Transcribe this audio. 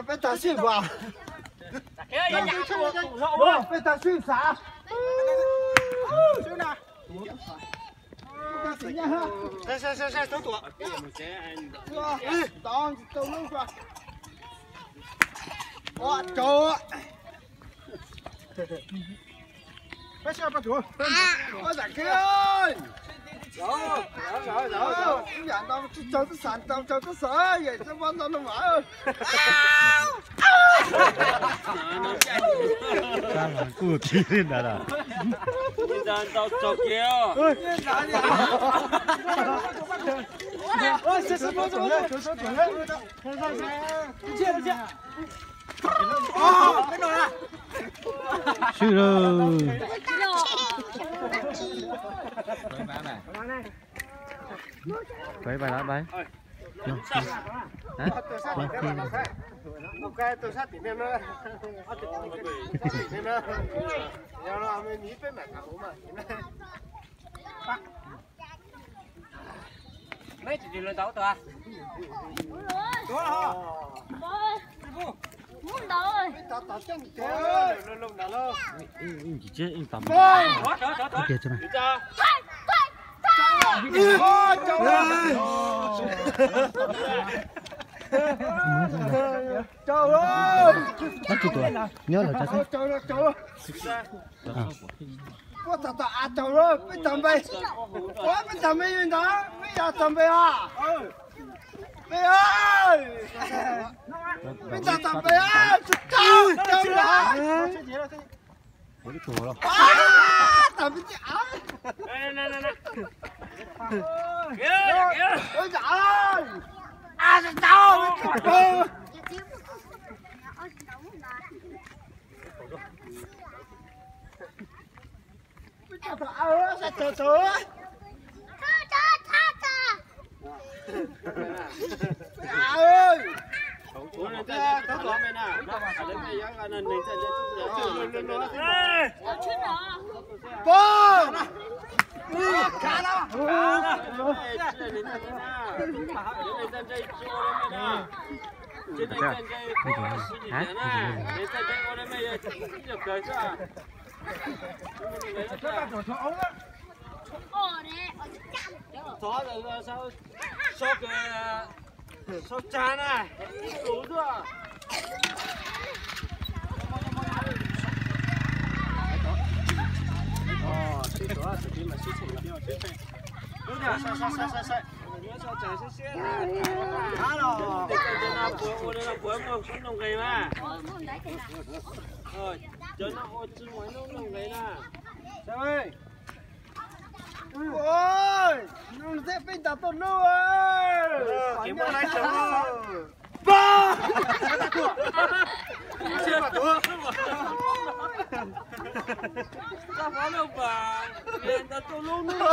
Peb tag sij, peb tag sij xav. Kuj thiab li ntawd. Swb lawm. Pais, pais, pais. Nyob lawm. Peb tag npe, peb tag npe ntag, peb yog tag npe os. Peb, peb tag npe, tsis tau. Thov sau tsag na, ib tus tuaj. Sai sai sai sai, sau tsag siab siab na. Cov no puas ua li no puas muaj noob noog nqis na? Cov no ua tsis muaj noob noog nqis na. Ua, nws thiaj peb ntas tuaj lub. Txoj hmab loj pas, ntas tuaj lub hnub no.